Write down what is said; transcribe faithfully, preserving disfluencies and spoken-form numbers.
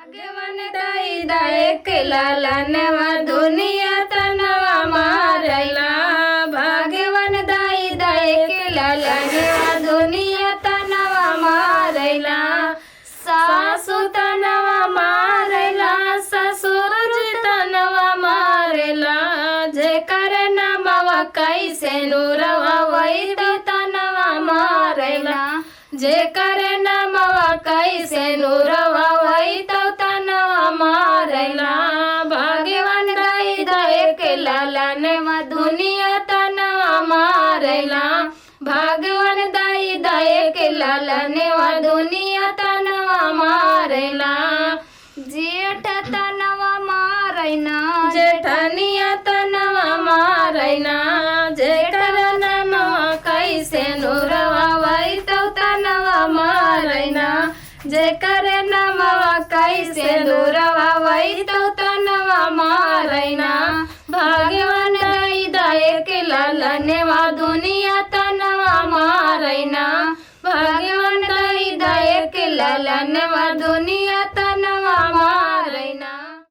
भगवान दाई दायक लालनवा दुनिया तनवा मारैला। भगवान दाई दायक लालनवा दुनिया तनवा मारैला। सासु तनवा मारैला, ससुर जी तनवा मारैला। जेकर नमवा कैसे नूरवा वही तो तनवा मारैला। जेकर नमवा कैसे नूरवा वही तो तनवा मारैला। भगवान दाई दायक लालनवा दुनिया तनवा मारैला। भगवान दाई दायक लालनवा दुनिया तनवा मारैला। जेठ तनवा मारैना, जेठनिया तनवा मारैना। जेकर नमवा कैसे नूरवा वही तो तनवा मारैना। जेकर नमवा कैसे नूरवा वही तो तनवा मारैना। भगवान दाई दायक लालनवा दुनिया तनवा मारैना। भगवान दाई दायक लालनवा दुनिया